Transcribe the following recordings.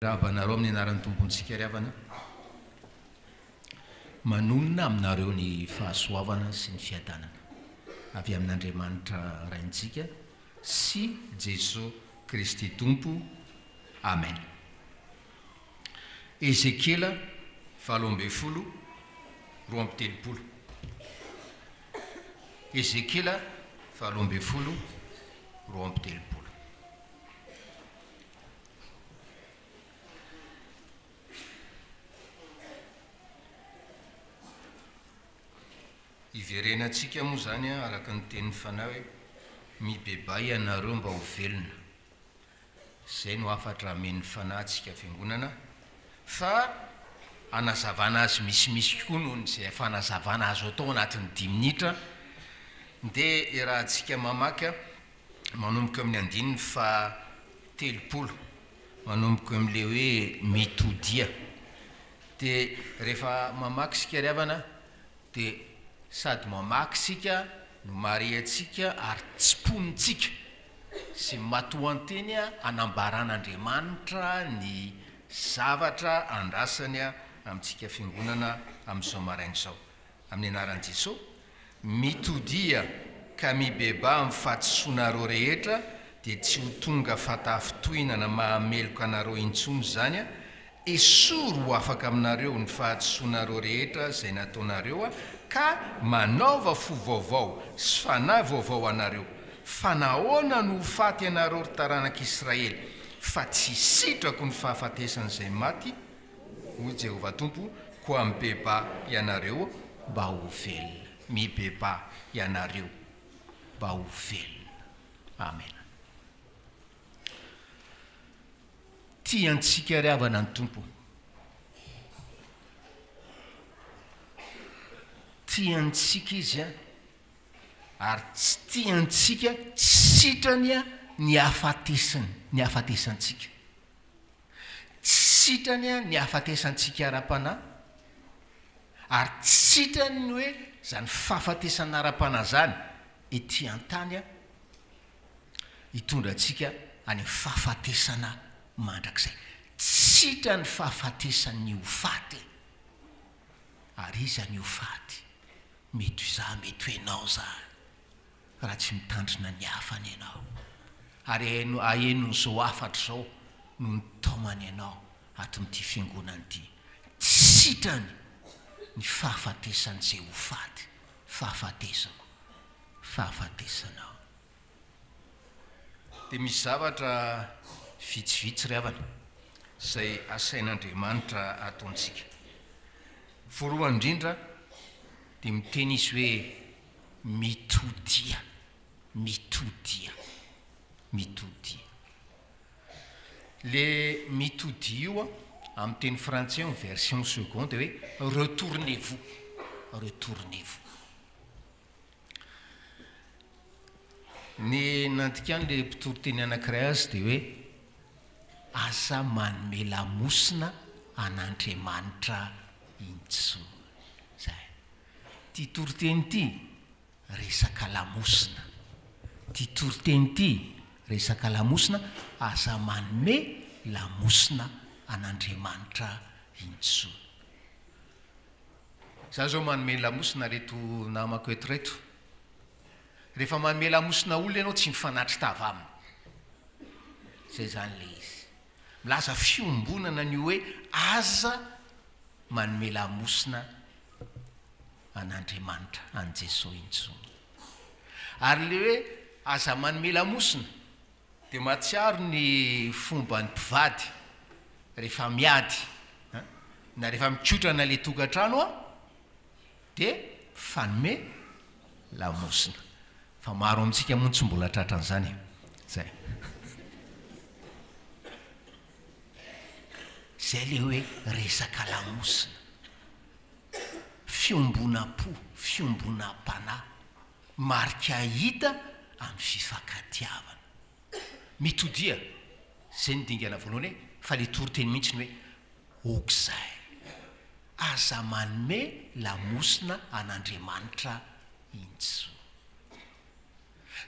Miarahaba anareo amin'ny anaran'ny Tompontsika ry havana. Manonona aminareo ny fahasoavana sy ny fiadanana avy amin'Andriamanitra Raintsika sy Jesoa Kristy Tompo. Amen. Ezekiela 18 32. Ezekiela 18 32. Hiverenantsika moa izany araka ny tenin'ny Fanahy hoe, Mibebaha ianareo mba ho velona. Izay no hafatra amen'ny Fanahy antsika Fiangonana, fa hanazavana azy misimisy kokoa noho izay fanazavana azo atao anatin'ny dimy minitra, dia iarahantsika mamaky manomboka eo amin'ny andininy faha 30, manomboka eo amin'ilay hoe mitodia. Dia rehefa mamaky isika ry havana dia sady mamaky isika no marihantsika ary tsiponintsika izay matoanteny anambaran'Andriamanitra ny zavatra andrasany amintsika fiangonana amin'izao maraina izao. Amin'ny anaran'i Jesoa, mitodia ka mibebaha amin'ny fahadisoanareo rehetra dia tsy ho tonga fatafintohinana mahameloka anareo intsony izany, esory ho afaka aminareo ny fahadisoanareo rehetra izay nataonareo ka manaova fo vaovao sy fanahy vaovao anareo, fa nahoana no ho faty ianareo ry taranak'Israely, fa tsy sitrako ny fahafatesan'izay maty, Hoy Jehovah Tompo, Koa mibebaha ianareo mba ho velona. Mibebaha ianareo mba ho velona. Amena. Tia antsika ry havana ny Tompo. Tia antsika Izy an, ary tsy tia antsika, tsy sitrany ny hafatesany, ny hafatesantsika. Tsy sitrany ny hahafatesantsika ara-panahy, ary tsy sitrany ny hoe izany fahafatesana ara-panahy izany ety an-tany hitondra antsika any amin'ny fahafatesana mandrakizay. Tsy sitrany ny fahafatesan'ny ho faty. Ary iza ny ho faty? Mety ho izaho, mety ho ianao izany. raha tsy mitandrina ny hafany ianao. Ary aheno ahenon'izao hafatra izao no nitaomany anao ato amin'ity fiangonana ity. Tsy sitrany ny fahafatesan'izay ho faty, fahafatesako, fahafatesanao. Dia misy zavatra vitsivitsy ry havana izay asain'Andriamanitra ataontsika. Voalohany indrindra dia miteny Izy hoe Mitodia, mitodia, mitodia. Le mitodia io an, amin'ny teny frantsay en version seconde dia hoe retournez-vous, retournez-vous. Ny nandikan'le mpitoriteny anankiray azy dia hoe aza manome lamosina an'Andriamanitra intsony. Zay. Ity toriteny ity resaka lamosina. Ity toriteny ity resaka lamosina, aza manome lamosina an'Andriamanitra intsony. Za zao manome lamosina reto namako eto reto. Rehefa manome lamosina olona ianao tsy mifanatri-tava aminy. Zay zany le izy. Milaza fiombonana ny hoe aza manome lamosina an'Andriamanitra, an'i Jesoa intsony. Ary le hoe aza manome lamosina dia mahatsiaro ny fomban'ny mpivady rehefa miady an, na rehefa mikotrana le tokantrano an, dia mifanome lamosina. Fa maro amintsika moa no tsy mbola tratran'izany e. Zay. Zay le hoe resaka lamosina. Fiombonam-po, fiombonam-panahy, marika hita amin'ny fifankatiavana. Mitodia, zay ny dingana voalohany e, fa le toriteny mihitsy ny hoe ok'izay. Aza manome lamosina an'Andriamanitra intsony.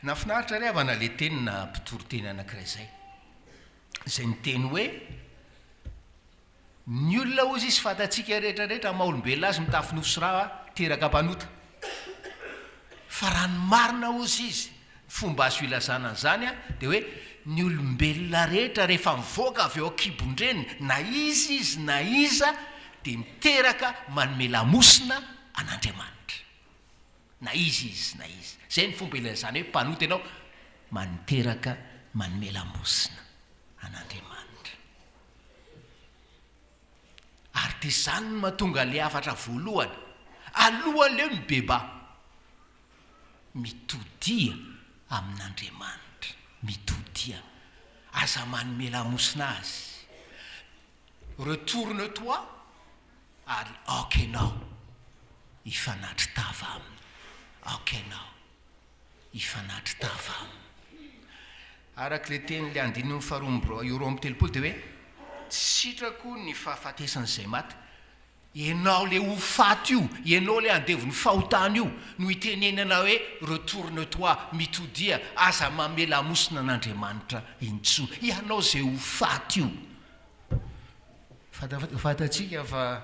Nahafinaritra ry havana le tenina mpitoriteny anankiray zay. izay niteny hoe. Ny olona hozy izy fantatsika rehetra rehetra maha olombelona azy mitafy nofo sy ra teraka mpanota. Fa raha ny marina hozy izy, ny fomba azo ilazana an'izany dia hoe ny olombelona rehetra rehefa mivoaka avy ao an-kibon-dreniny na iza izy na iza dia miteraka manome lamosina an'Andriamanitra. Na iza izy na iza. Izay ny fomba ilazana hoe mpanota ianao, maniteraka manome lamosina an'Andriamanitra. Ary dia izany no mahatonga ilay hafatra voalohany, alohan'ilay hoe mibebaha, mitodia amin'Andriamanitra, mitodia, aza manome lamosina Azy, retourne toi ary aoka ianao hifanatri-tava Aminy, aoka ianao. hifanatri-tava aminy. Araka ilay tenin'ilay andininy faharoa amby 32 dia hoe, Tsy sitrako ny fahafatesan'izay maty. Ianao ilay ho faty io, ianao ilay andevon'ny fahotana io no itenenana hoe retourne toi, mitodia, aza mamela lamosina an'Andriamanitra intsony. Ianao izay ho faty io. Fantatsika fa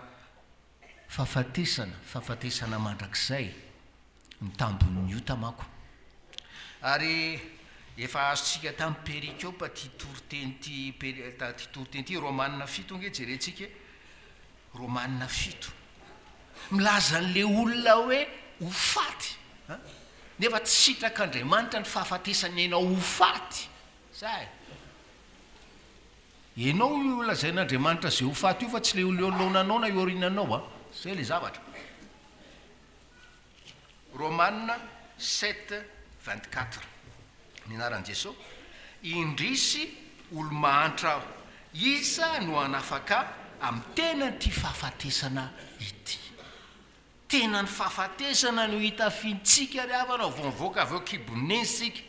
fahafatesana, fahafatesana mandrakizay. ny tambin'ny ota manko. Ary efa azontsika tamin'ny perikopa ity toriteny ity, ity toriteny ity, Romana fito ange jerentsika e, Romana fito. Milaza an'ilay olona hoe ho faty, an, nefa tsy sitrak'Andriamanitra ny fahafatesany ianao ho faty, zay. Ianao io lazain'Andriamanitra izay ho faty io fa tsy ilay olona eo anoloananao na eo aoriananao an, zay ilay zavatra. Romana sept 24 Ny anaran'i Jeso, Indrisy olo-mahantra aho, iza no hanafaka ahy amin'ny tenan'ity fahafatesana ity? Tenan'ny fahafatesana no itafiantsika ry havana vao mivoaka avy ao kibon'ny neny isika,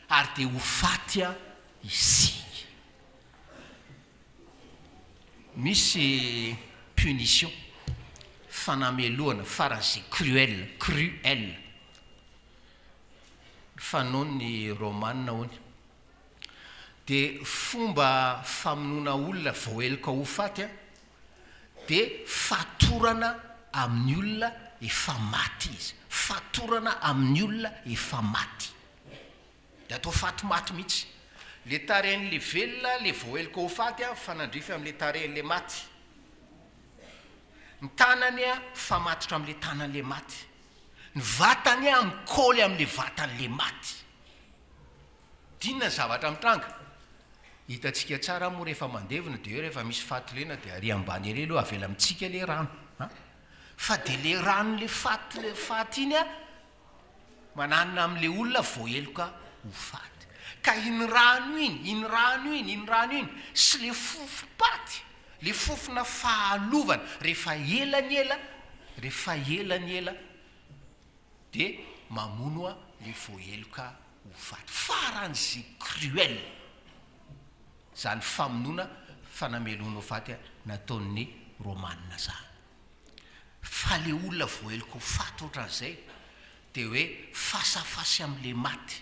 ary dia ho faty isika. Misy punition, fanamelohana faran'izay cruel, cruel, fanaon'ny Romana hono. Dia fomba famonoana olona voaheloka ho faty dia fatorana amin'ny olona efa maty izy, fatorana amin'ny olona efa maty. Dia atao faty maty mihitsy. Le tarehin'le velona le voaheloka ho faty an, mifanandrify am'le tarehin'le maty. Ny tanany an, mifamatotra am'le tanan'le maty. Ny vatany an, mikaoly am'le vatan'le maty. D'inona ny zavatra mitranga? Hitantsika tsara moa rehefa mandevina dia hoe rehefa misy faty lena dia ary ambany ery aloha avela mitsika le rano an. Fa dia le ranon'le faty le faty iny an, Mananona amin'ilay olona voaheloka ho faty. Ka iny rano iny, iny rano iny, iny rano iny, sy ilay fofom-paty, ilay fofona fahalovana, rehefa ela ny ela, rehefa ela ny ela, dia mamono ilay voaheloka ho faty. Faran'izay cruel izany famonoana fanamelohana ho faty nataon'ny Romana izany. Fa le olona voaheloka ho faty ohatran'izay dia hoe face à face amin'le maty,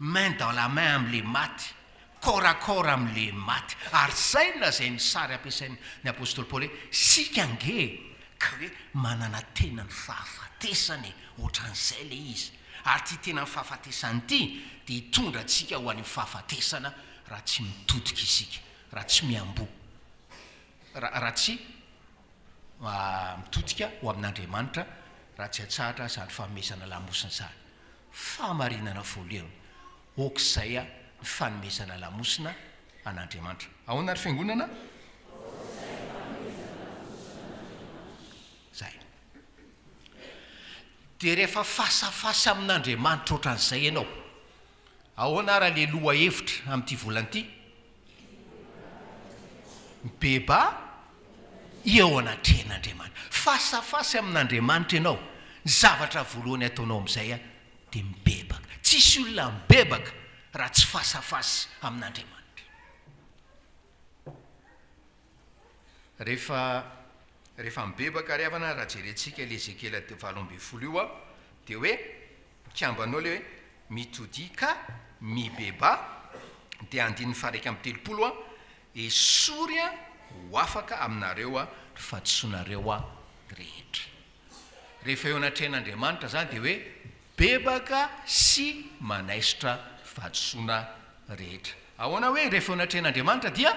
main dans la main amin'le maty, corps à corps amin'le maty. Ary izay no lazain'ny sary ampiasain'ny apostoly Paoly hoe isika ange ka hoe manana tenan'ny fahafatesana e, ohatran'izay le izy. Ary ity tenan'ny fahafatesana ity dia hitondra antsika ho any amin'ny fahafatesana raha tsy mitodika isika, raha tsy miamboho, raha tsy mitodika ho amin'Andriamanitra raha tsy atsahatra izany fanomezana lamosina izany. Fahamarinana voalohany, aok'izay ny fanomezana lamosina an'Andriamanitra. Ahoana ry fiangonana? Izay. Dia rehefa face à face amin'Andriamanitra ohatran'izay ianao, Ahoana ara le loha hevitra amin'ity volana ity? Mibebaha eo anatrehan'Andriamanitra. Face à face amin'Andriamanitra ianao, ny zavatra voalohany ataonao amin'izay dia mibebaka. Tsisy olona mibebaka raha tsy face à face amin'Andriamanitra. Rehefa rehefa mibebaka ry havana, raha jerentsika ilay Ezekiela 18 io dia hoe mikambana ao ilay hoe mitodia ka mibebaha, dia andininy faha 31 esory. ho afaka aminareo ny fahadisoanareo rehetra. Rehefa eo anatrehan'Andriamanitra izany dia hoe bebaka sy manaisotra fahadisoana rehetra. Ahoana hoe rehefa eo anatrehan'Andriamanitra dia?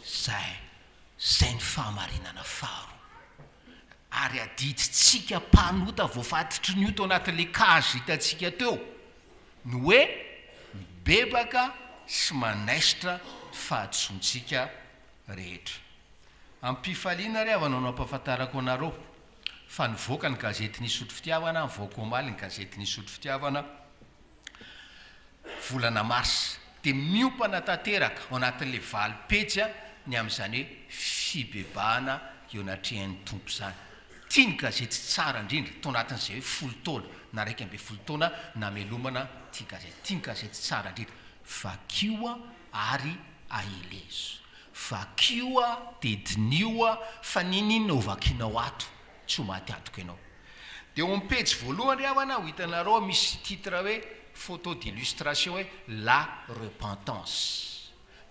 Izay, izay ny fahamarinana faharoa. Ary adidintsika mpanota voafatotry ny ota ao anatin'ilay cage hitantsika teo ny hoe mibebaka sy manaisotra ny fahadisoantsika rehetra. Am-pifaliana ry havana no ampahafantarako anareo fa nivoaka ny gazety Nisotro Fitiavana, nivoaka omaly ny gazety Nisotro Fitiavana, volana marsa, dia miompana tanteraka ao anatin'ilay valopejy ny amin'izany hoe fibebahana eo anatrehan'ny Tompo izany. Ity ny gazety tsara indrindra tao anatin'izay hoe folo taona na 11 taona namelomana ity gazety ity ny gazety tsara indrindra. Vakio ary aelezo. Vakio dia diniho fa n'inon'inona ho vakinao ato tsy ho maty antoka ianao. Dia eo amin'ny pejy voalohany ry havana ho hitanareo misy titre hoe photo d'illustration hoe la repentance.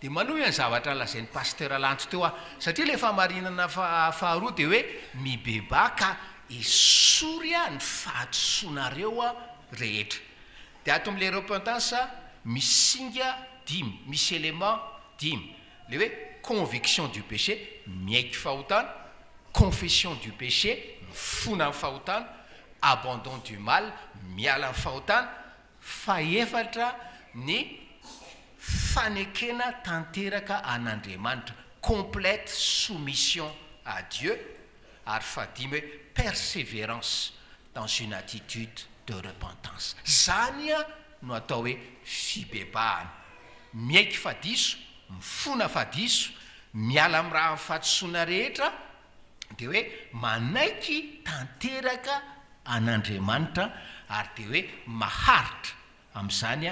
Dia manohy ny zavatra lazain'i Pasteur Lanto teo aho, satria ilay fahamarinana faharoa dia hoe mibebaha ka esory ny fahadisoanareo rehetra. Dia ato amin'ilay repentance misy singa dimy, misy élément dimy. Ilay hoe conviction du péché, miaiky fahotana, confession du péché, mifona amin'ny fahotana, abandon du mal, miala amin'ny fahotana, fahefatra ny fanekena tanteraka an'Andriamanitra, complète soumission à Dieu, ary fahadimy hoe persévérance dans une attitude de repentance. Izany no atao hoe fibebahana. Miaiky fa diso, mifona fa diso, miala amin'ny raha fahadisoana rehetra, dia hoe manaiky tanteraka an'Andriamanitra ary dia hoe maharitra amin'izany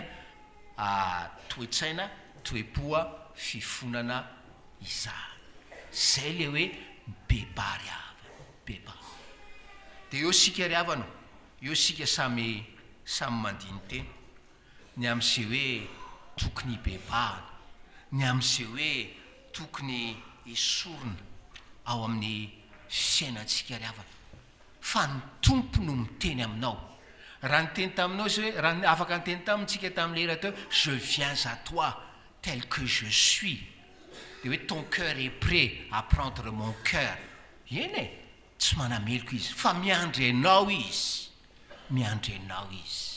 toe-tsaina, toe-po, fifonana izany. Izay ilay hoe mibebaha ry havana, mibebaha. Dia eo isika ry havana ô, eo isika samy samy mandini-tena. ny amin'izay hoe tokony hibebahana, ny amin'izay hoe tokony hesorina ao amin'ny fiainantsika ry havana. Fa ny Tompo no miteny aminao. Raha niteny taminao Izy hoe, raha afaka niteny taminy tsika tamin'ilay hira teo hoe, je viens à toi tel que je suis, dia hoe ton cœur est prêt à prendre mon cœur. Eny e, tsy manameloka Izy, fa miandry anao Izy, miandry anao Izy.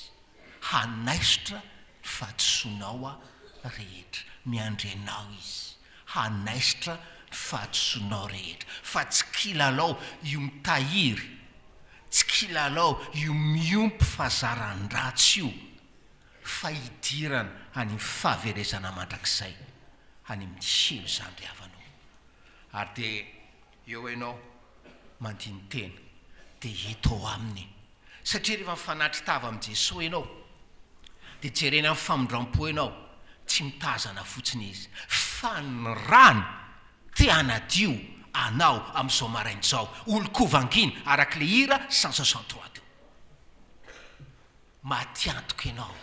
Hanaisotra ny fahadisoanao rehetra. Miandry anao Izy hanaisotra ny fahadisoanao rehetra. Fa tsy kilalao io mitahiry, tsy kilalao io miompy fahazaran-dratsy io, fa hidirana any amin'ny fahaverezana mandrakizay, any amin'ny helo izany ry havana ô. Ary dia eo ianao mandini-tena, dia eto ao Aminy. Satria rehefa mifanatri-tava amin'i Jesoa ianao, dia jerena amin'ny famindram-po ianao, tsy mitazana fotsiny Izy, fa ny rany te hanadio anao amin'izao maraina izao, olon-kovangiana, araka ilay hira 163 teo. Maty antoka ianao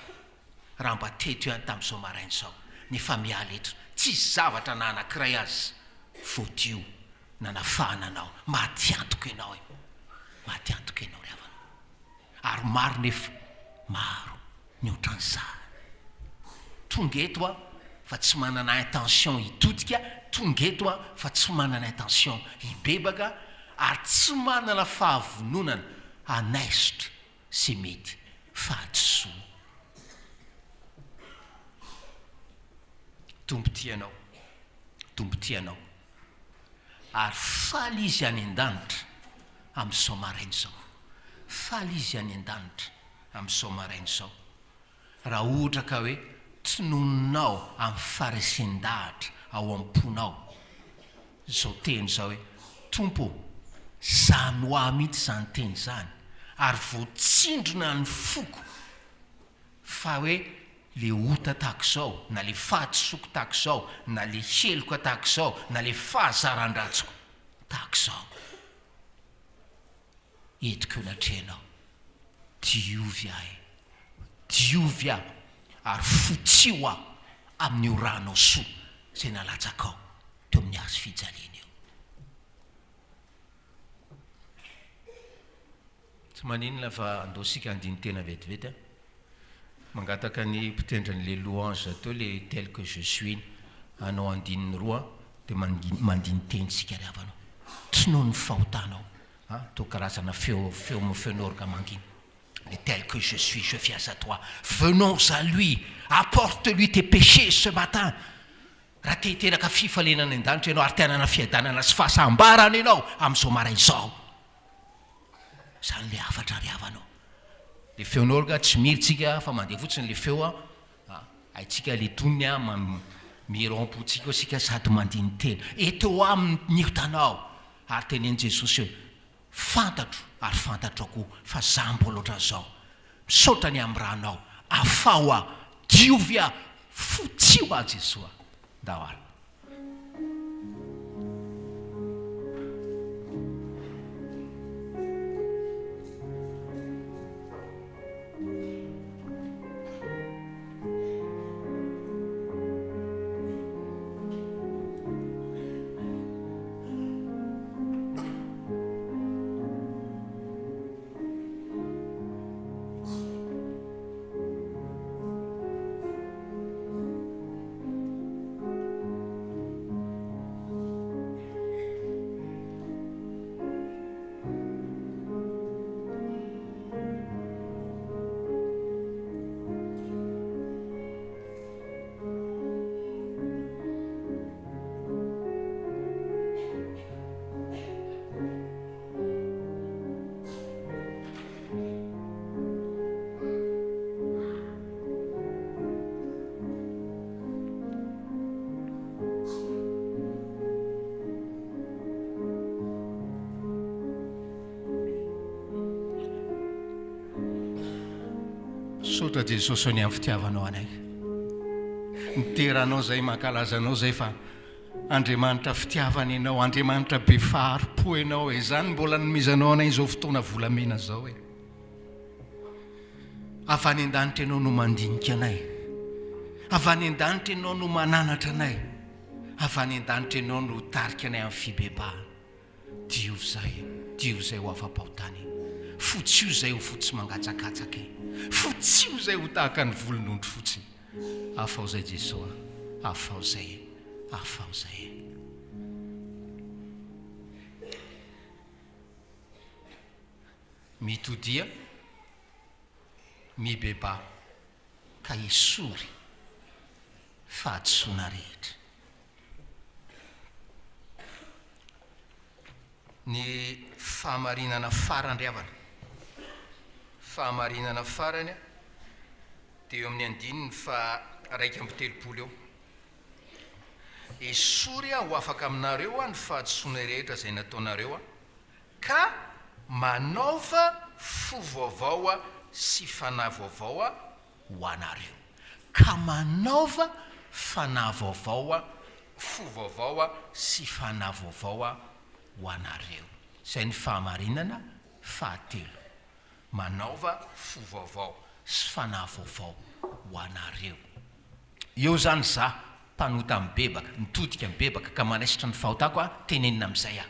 raha mba teto ihany tamin'izao maraina izao, nefa miala eto, tsisy zavatra na anankiray aza voadio nanafahana anao. Maty antoka ianao e! Maty antoka ianao ry havana. Ary maro nefa, maro ny ohatran'izany. Tonga eto aho fa tsy manana intention hitodika, tonga eto aho fa tsy manana intention hibebaka, ary tsy manana fahavononana hanaisotra izay mety fahadisoana. Tompo tia anao, Tompo tia anao. Ary faly Izy any an-danitra amin'izao maraina izao. Faly Izy any an-danitra amin'izao maraina izao. Raha ohatra ka hoe tononinao amin'ny faharesen-dahatra ao am-ponao izao teny izao hoe, Tompo ô, zany ho ahy mihitsy izany teny izany, ary voatsindrona ny foko fa hoe le ota tahaka izao, na le fahadisoako tahaka izao, na le heloka tahaka izao, na le fahazaran-dratsiko tahaka izao. Entiko eo anatrehanao. Diovy aho e. Diovy aho ary fotsio aho. amin'io ranao soa izay nalatsakao teo amin'ny hazo fijaliana io. Tsy maninona fa andao isika handini-tena vetivety a. Mangataka ny mpitendry an'ilay louange teo ilay tel que je suis iny hanao andininy roa dia mandini-tena isika ry havana o. Tsy noho ny fahotanao a, toa karazana feo feo feon'orga mangina. Le tel que je suis je viens à toi. Venons à lui, apporte-lui tes péchés ce matin. Raha te hiteraka fifaliana any an-danitra ianao ary te hanana fiadanana sy fahasambarana ianao amin'izao maraina izao, Zany le hafatra ry havana ô. Le feon'orga tsy mihira tsika fa mandeha fotsiny le feo a, haintsika le tonony a, mihira ao am-pontsika ao isika sady mandini-tena. Eto aminy ny otanao ary teneno Jesosy hoe fantatro ary fantatrao koa fa za mbola ohatran'izao. Misaotra ny amin'ny ranao, afaho aho, diovy aho, fotsio aho Jesoa. Ndao ary. Misaotra Jesosy ny amin'ny fitiavanao anay. Midera anao zay, mankalaza anao zay fa Andriamanitra fitiavana ianao, Andriamanitra be fahari-po ianao e. Izany mbola nomezanao anay izao fotoana volamena izao e. Avy any an-danitra ianao no mandinika anay. Avy any an-danitra ianao no mananatra anay. Avy any an-danitra ianao no hitarika anay amin'ny fibebahana. Diovy izay e, diovy izay ho afa-pahotana e. Fotsio izay ho fotsy mangatsakatsaka e. Fotsio izay ho tahaka ny volon'ondry fotsy. Afaho izay Jesoa a, afaho izay e, afaho izay e. Mitodia, mibebaha, ka esory fahadisoana rehetra. Ny fahamarinana farany ry havana, fahamarinana farany dia eo amin'ny andininy faha 31 eo. Esory aho ho afaka aminareo ny fahadisoana rehetra izay nataonareo ka manaova fo vaovao sy fanahy vaovao ho anareo. Ka manaova fanahy vaovao, fo vaovao sy fanahy vaovao ho anareo. Izay ny fahamarinana fahatelo. Manaova fo vaovao sy fanahy vaovao ho anareo. Eo izany za, mpanota mibebaka, mitodika mibebaka ka manaisotra ny fahotako aho, tenenina amin'izay aho.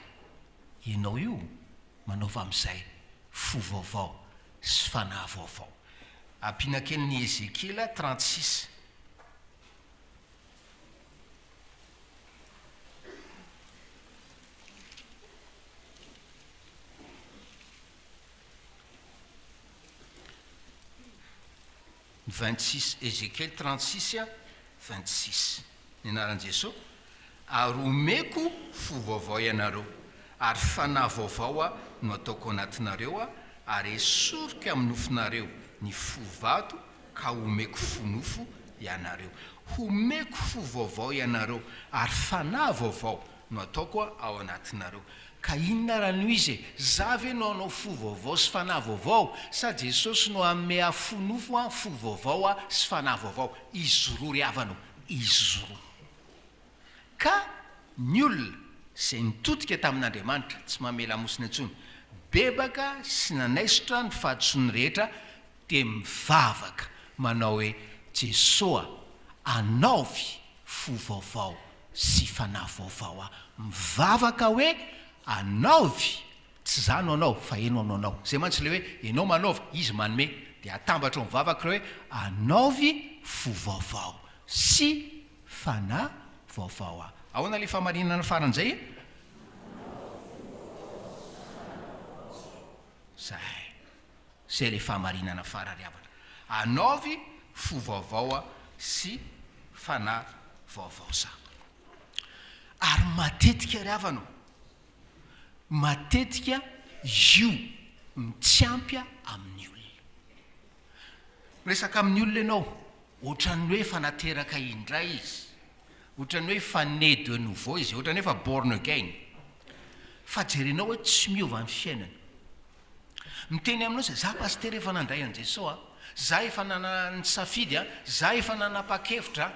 Ianao io, manaova amin'izay fo vaovao sy fanahy vaovao. Ampiana kely ny Ezekiela 36. 26 Ezekiel 36 26 Ny anaran'i Jesoa, Ary homeko fo vaovao ianareo, ary fanahy vaovao no ataoko ao anatinareo, ary esoriko amin'ny nofonareo ny fo vato, ka homeko fo nofo ianareo. Homeko fo vaovao ianareo, ary fanahy vaovao no ataoko ao anatinareo. Ka inona ara no izy e? Za ve no hanao fo vaovao sy fanahy vaovao sa Jesosy no hanome ahy fo nofo an, fo vaovao an, sy fanahy vaovao? Izy roa ry havana o, izy roa. Ka ny olona izay nitodika tamin'Andriamanitra, tsy manome lamosina intsony, bebaka sy nanaisotra ny fahadisoany rehetra dia mivavaka manao hoe, Jesoa! Anaovy fo vaovao sy fanahy vaovao aho. Mivavaka hoe anaovy, tsy za no anao fa enao no anao. Zay mantsy le hoe enao manaova, izy manome. Dia atambatra ao amin'ny vavaka ireo hoe anaovy fo vaovao sy fanahy vaovao aho. Ahoana le fahamarinana farany zay e? Zay. Zay le fahamarinana farany havana. Anaovy fo vaovao sy fanahy vaovao za. Ary matetika ry havana ô, matetika io no tsy ampy amin'ny olona. Miresaka amin'ny olona ianao, ohatran'ny hoe efa nateraka indray izy, ohatran'ny hoe efa né de nouveau izy, ohatran'ny hoe efa born again. Fa jerenao hoe tsy miova ny fiainany. Miteny aminao izy, za pasitera efa nandray an'i Jesoa a, za efa nana nisafidy a, za efa nanapa-kevitra a,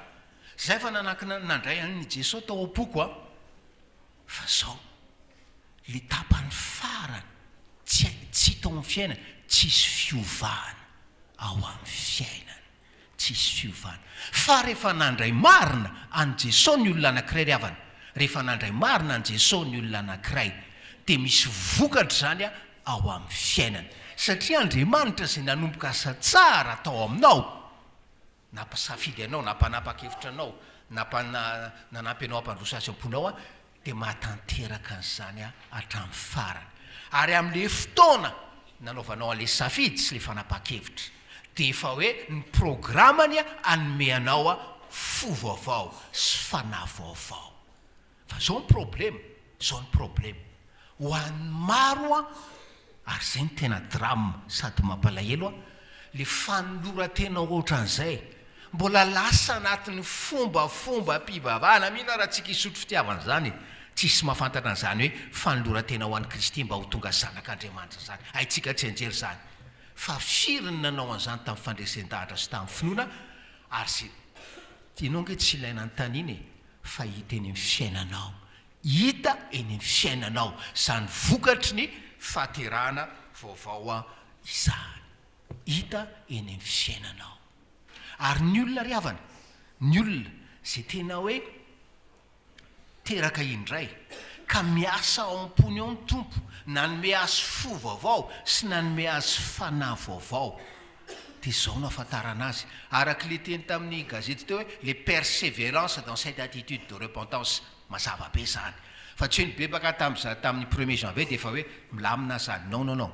za efa nanankina nandray an'i Jesoa tao am-poko a, fa zao, le tapany farany tsy tsy hita ao amin'ny fiainana, tsisy fiovana ao amin'ny fiainana. Tsisy fiovana. Fa rehefa nandray marina an'i Jesoa ny olona anankiray ry havana, rehefa nandray marina an'i Jesoa ny olona anankiray, dia misy vokatra izany ao amin'ny fiainany. Satria Andriamanitra izay nanomboka asa tsara tao aminao, nampisafidy anao, nampanapa-kevitra anao, nampana, nanampy anao hampandroso azy am-ponao, dia mahatanteraka an'izany hatramin'ny farany. Ary amin'ilay fotoana nanaovanao an'ilay safidy sy ilay fanapahan-kevitra, dia efa hoe ny programany hanome anao fo vaovao sy fanahy vaovao. Fa izao ny problema, izao ny problema, ho an'ny maro an, ary izay no tena drame sady mampalahelo an, le fanoloran-tena ohatran'izay, mbola lasa anatin'ny fombafombam-pivavahana, mino aho raha tsika hisotro fitiavana izany e, tsisy mahafantatra an'izany hoe fanoloran-tena ho an'i Kristy mba ho tonga zanak'Andriamanitra izany, haintsika tsianjery izany, fa firy ny nanao an'izany tamin'ny fandresen-dahatra sy tamin'ny finoana, ary izay tianao ange tsy ilaina anontaniana e, fa hita eny amin'ny fiainanao Hita eny amin'ny fiainanao izany vokatry ny fahaterahana vaovao izany. Hita eny amin'ny fiainanao. Ary ny olona ry havana, ny olona izay tena hoe teraka indray, ka miasa ao am-pony ao ny Tompo, nanome azy fo vaovao sy nanome azy fanahy vaovao, dia izao no ahafantarana azy, araka ilay teny tamin'ny gazety teo hoe les persévérance dans cette attitude de repentance. Mazava be izany. Fa tsy hoe nibebaka aho tamin'ny tamin'ny premier janvier dia efa hoe milamina izany. Non non non.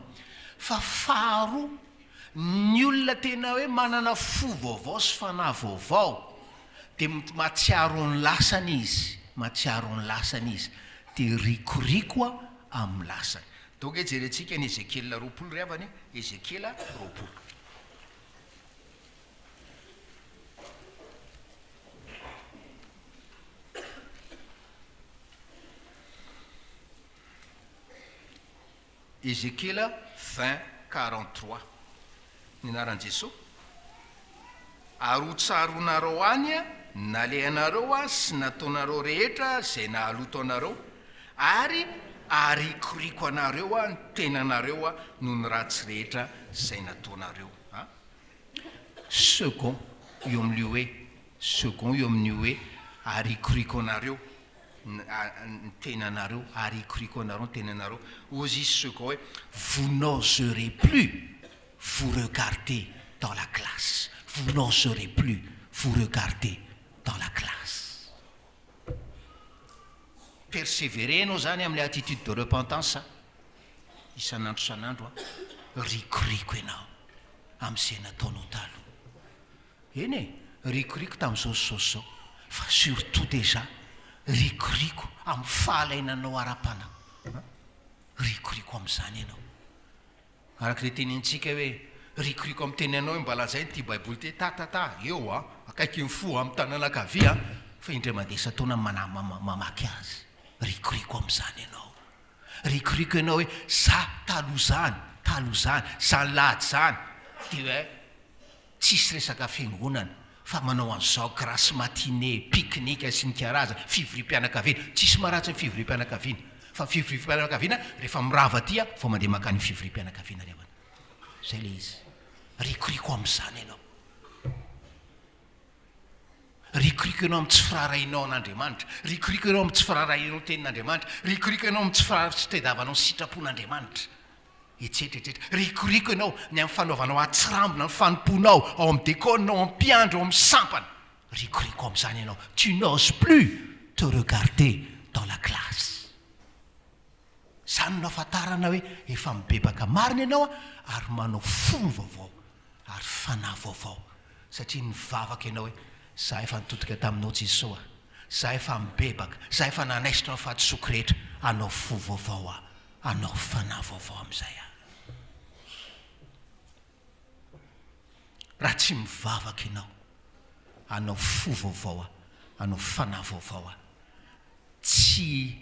Fa faharoa, ny olona tena hoe manana fo vaovao sy fanahy vaovao dia mahatsiaro ny lasany izy, mahatsiaro ny lasany izy, dia rikoriko amin'ny lasany. Donc jerentsika ny Ezekiela 20 ry havana e, Ezekiela 20. Ezekiela 20 43 Ny anaran'i Jesoa. Ary ho tsaroanareo any ny nalehanareo sy nataonareo rehetra izay nahaloto anareo, ary harikoriko anareo ny tenanareo noho ny ratsy rehetra izay nataonareo. Second eo amin'ilay hoe second eo amin'io hoe arikoriko anareo ny tenanareo, arikoriko anareo ny tenanareo, hozy izy second hoe vous n'oserez plus vous regarder dans la glace, vous n'oserez plus vous regarder dans la glace. Perseverer ianao izany amin'ilay attitude de repentance a, isan'andro isan'andro a, rikoriko ianao amin'izay nataonao taloha. Eny e, rikoriko tamin'izao sy izao sy izao, fa surtout déjà rikoriko amin'ny fahalainanao ara-panahy. Rikoriko amin'izany ianao. Araka ilay tenenintsika hoe, rikoriko amin'ny tenanao hoe mba lazainy ity baiboly ity, ta ta ta, eo an, akaikin'ny fo amin'ny tanana ankavia an, fa indray mandeha isan-taona mamaky azy. Rikoriko amin'izany ianao. Rikoriko ianao hoe, za taloha izany, taloha izany, izany lahady izany, dia hoe tsisy resaka fiangonana fa manao an'izao grasse matinée, pique-nique sy ny karazany, fivoriam-pianakaviana, tsisy maharatsy ny fivoriam-pianakaviana fa fivoriam-pianakaviana rehefa mirava aty aho vao mandeha mankany fivoriam-pianakaviana ry havana, zay le izy, rikoriko amin'izany ianao. Rikoriko ianao amin'ny tsy firaharahianao an'Andriamanitra. Rikoriko ianao amin'ny tsy firaharahianao ny tenin'Andriamanitra. Rikoriko ianao amin'ny tsy fira- tsy fitadiavanao ny sitrapon'Andriamanitra. Etsetra etsetra. Rikoriko ianao ny amin'ny fanaovanao atsirambina ny fanompoanao ao amin'ny dekona, ao amin'ny mpiandry, ao amin'ny sampana. Rikoriko amin'izany ianao. Tu n'oses plus te regarder dans la glace. Izany no ahafantarana hoe efa mibebaka marina ianao ary manao fo vaovao ary fanahy vaovao satria nivavaka ianao hoe, Za efa nitodika taminao Jesoa a, za efa mibebaka, za efa nanaisotra ny fahadisoako rehetra, hanao fo vaovao aho, hanao fanahy vaovao amin'izay aho. Raha tsy mivavaka ianao, hanao fo vaovao aho, hanao fanahy vaovao aho, tsy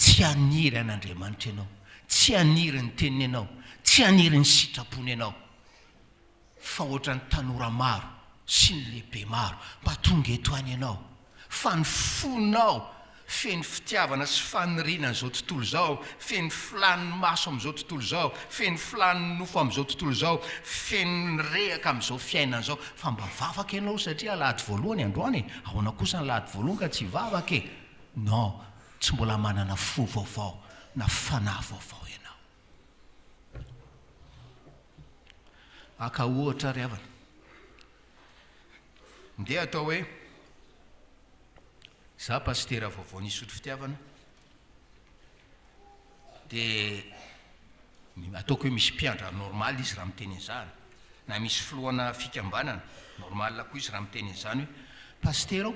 Tsy haniry an'Andriamanitra ianao, tsy haniry ny Teniny ianao, tsy haniry ny sitrapony ianao, fa ohatran'ny tanora maro sy ny lehibe maro mba tonga eto any ianao, fa ny fonao feno fitiavana sy faniriana an'izao tontolo izao, feno filàn'ny maso amin'izao tontolo izao, feno filàn'ny nofo amin'izao tontolo izao, feno ny rehaka amin'izao fiainana izao, fa mba vavaka ianao satria alahady voalohany androany e, ahoana kosa ny alahady voalohany ka tsy hivavaka e? Non, tsy mbola manana fo vaovao na fanahy vaovao ianao. Haka ohatra ry havana. Ndeha atao hoe za pasitera vaovao nisotro fitiavana dia ataoko hoe misy mpiandra normal izy raha miteny an'izany na misy filohana fikambanana normal koa izy raha miteny an'izany hoe pasitera o,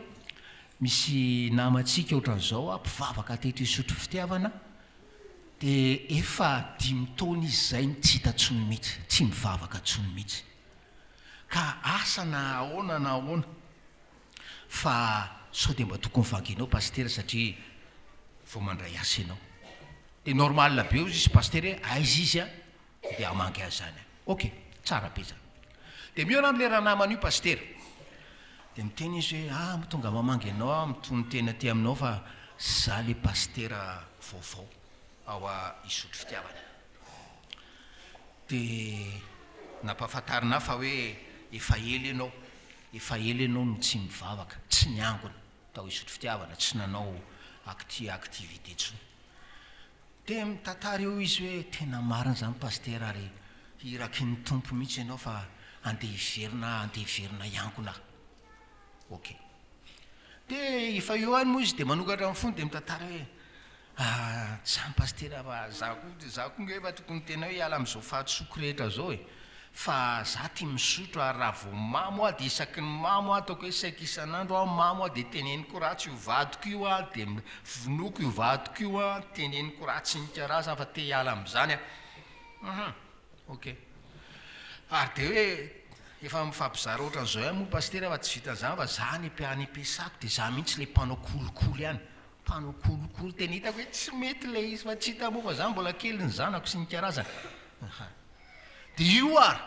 Misy namantsika ohatran'izao a, mpivavaka teto Isotry Fitiavana, dia efa dimy taona izy izay no tsy hita intsony mihitsy, tsy mivavaka intsony mihitsy. Ka asa na ahoana na ahoana, fa sao dia mba tokony vanginao Pasitera satria vao mandray asa ianao. Dia normal be hozy izy Pasitera hoe aiza izy a? Dia hamangy azy zany aho. Ok, tsara be zany. Dia mihaona amin'ilay ranamana io pasitera. Dia miteny izy hoe, ah, tonga mamangy anao aho, mitonon-tena aty aminao fa za le pasitera vaovao ao Isotry Fitiavana. Dia nampahafantarina ahy fa hoe efa ela ianao, efa ela ianao no tsy nivavaka, tsy niangona tao Isotry Fitiavana, tsy nanao acti- activité intsony. Dia mitantara eo izy hoe tena marina izany Pasitera ary iraky ny Tompo mihitsy ianao fa andeha hiverina aho, andeha hiverina hiangona aho. Ok. Dia efa eo ihany moa izy dia manokatra ny fony dia mitantara hoe ah, tsy izany Pasitera fa za koa, za koa nge efa tokony tena hoe hiala amin'izao fahadisoako rehetra izao e. Fa za tia misotro ary raha vao mamo aho dia isaky ny mamo aho ataoko hoe saika isan'andro aho mamo aho dia teneniko ratsy io vadiko io aho dia vonoiko io vadiko io aho teneniko ratsy ny karazany fa te hiala amin'izany aho. Hum ok. Ary dia hoe efa mifampizara ohatran'izao ihany moa pasitera fa tsy vitan'izany fa za any any am-piasako dia za mihitsy ilay mpanao kolikoly any. Mpanao kolikoly tena hitako hoe tsy mety ilay izy fa tsy hita moa fa za mbola kely ny zanako sy ny karazany. Aha. Dia io ary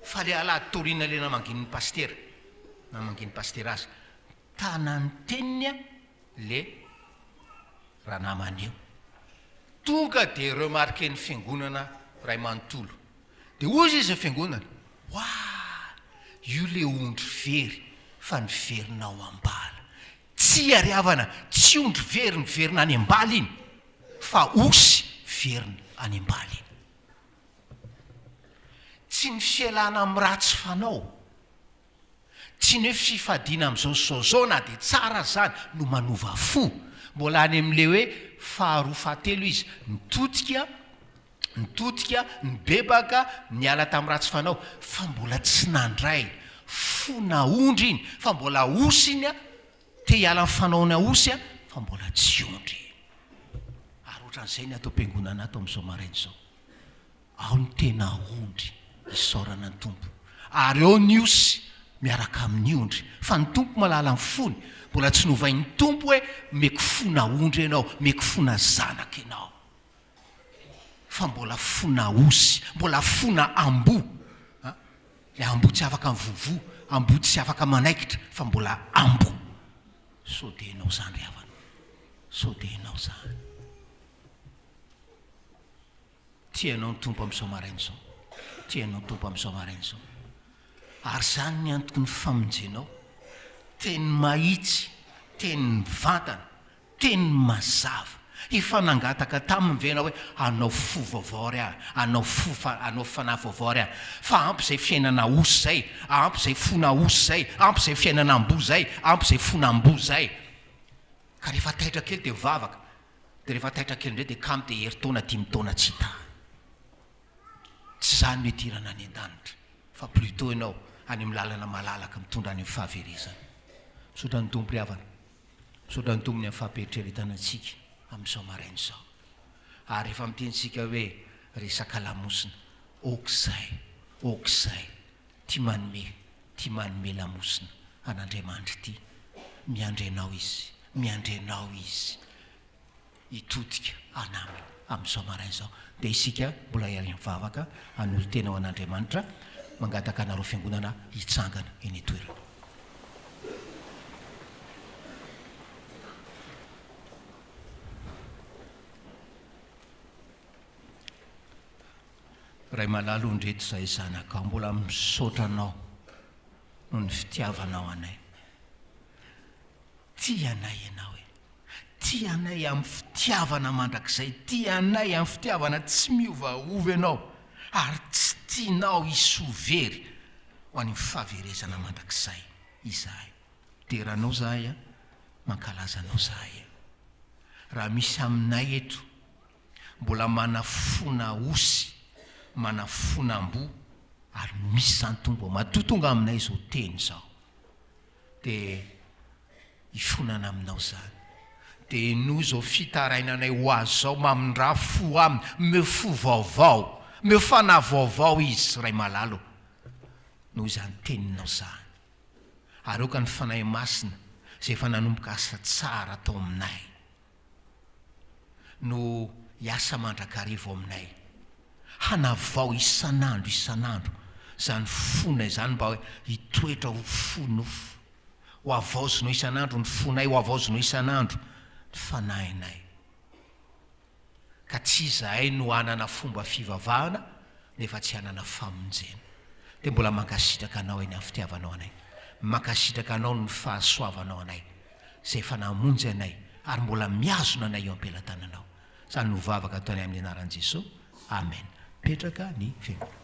fa le alahady taoriana le namangian'ny pasitera, namangian'ny pasitera azy, tanan'ny teniny a le ranamana io. Tonga dia remarquer-n'ny fiangonana iray manontolo. Dia hozy izy ny fiangonana, Waa! Io le ondry very fa niverina ao am-bala. Tsia ry havana, tsy ondry very niverina any am-bala iny fa osy verina any am-bala iny. Tsy ny fialana amin'ny ratsy fanao, tsy ny hoe fifadiana amin'izao sy izao izao na dia tsara aza izany no manova fo. Mbola any amin'ilay hoe faharoa fahatelo izy, nitodika, nitodika, nibebaka, niala tamin'ny ratsy fanao, fa mbola tsy nandray fona ondry iny, fa mbola osy iny, te hiala amin'ny fanaony osy, fa mbola tsy ondry. Ary ohatran'izay ny ato am-piangonana ato amin'izao maraina izao. Ao ny tena ondry, isaorana ny Tompo. Ary ao ny osy miaraka amin'ny ondry. Fa ny Tompo mahalala ny fony. Mbola tsy novain'ny Tompo hoe meko fona ondry ianao, meko fona zanaka ianao. Fa mbola fona osy, mbola fona amboa. A, ilay amboa tsy afaka mivovoa, amboa tsy afaka manaikitra, fa mbola amboa. Sao dia ianao izany ry havana? Sao dia ianao izany? Tia anao ny Tompo amin'izao maraina izao. Tia anao ny Tompo amin'izao maraina izao. Ary izany ny antoky ny famonjenao. Teny mahitsy, teny mivantana, Teny mazava. Efa nangataka taminy ve ianao hoe hanao fo vaovao ary aho, hanao fo fa hanao fanahy vaovao ary aho? Fa ampy izay fiainana osy izay, ampy izay fona osy izay, ampy izay fiainana amboa izay, ampy izay fona amboa izay. Ka rehefa taitra kely dia mivavaka, dia rehefa taitra kely indray dia kamo dia herintaona dimy taona tsy hita. Tsy izany no hidirana any an-danitra fa plutôt ianao any amin'ny lalana malalaka mitondra any amin'ny fahaverezana. Misaotra ny Tompo ry havana. Misaotra ny Tompo ny amin'ny fampieritreretana antsika amin'izao maraina izao. Ary rehefa miteny isika hoe resaka lamosina, ok izay, ok izay, tia manome, tia manome lamosina an'Andriamanitra ity. Miandry anao Izy, miandry anao Izy hitodika an'Aminy amin'izao maraina izao. Dia isika mbola hiara-mivavaka hanolo-tena ho an'Andriamanitra, mangataka anareo fiangonana hitsangana eny an-toerana. Ray malala o ndreto izahay zanakao mbola misaotra anao noho ny fitiavanao anay. Tia anay ianao e. Tia anay amin'ny fitiavana mandrakizay, tia anay amin'ny fitiavana tsy miovaova ianao ary tsy tianao hisy ho very ho any amin'ny fahaverezana mandrakizay izahay. Dera anao zahay a, mankalaza anao zahay a. Raha misy aminay eto mbola manafona osy, manafona amboa ary misy izany Tompo ô, matoa tonga aminay izao teny izao dia hifonana aminao izany. Dia henoy izao fitarainanay ho azy izao, mamindrà fo aminy, omeo fo vaovao, omeo fanahy vaovao izy Ray malala ô, noho izany teninao izany. Ary aoka ny Fanahy Masina izay efa nanomboka asa tsara tao aminay no hiasa mandrakariva ao aminay, hanavao isan'andro isan'andro izany fonay izany mba hitoetra ho fo nofo. Ho havaozinao isan'andro ny fonay, ho havaozinao isan'andro ny fanahinay. Ka tsy izahay no hanana fomba fivavahana nefa tsy hanana famonjena. Dia mbola mankasitraka Anao eny amin'ny fitiavanao anay. Mankasitraka Anao noho ny fahasoavanao anay, izay efa namonjy anay ary mbola mihazona anay eo am-pelatananao. Izany no vavaka ataonay amin'ny anaran'i Jesoa. Amen. Petraka ny fiangonana.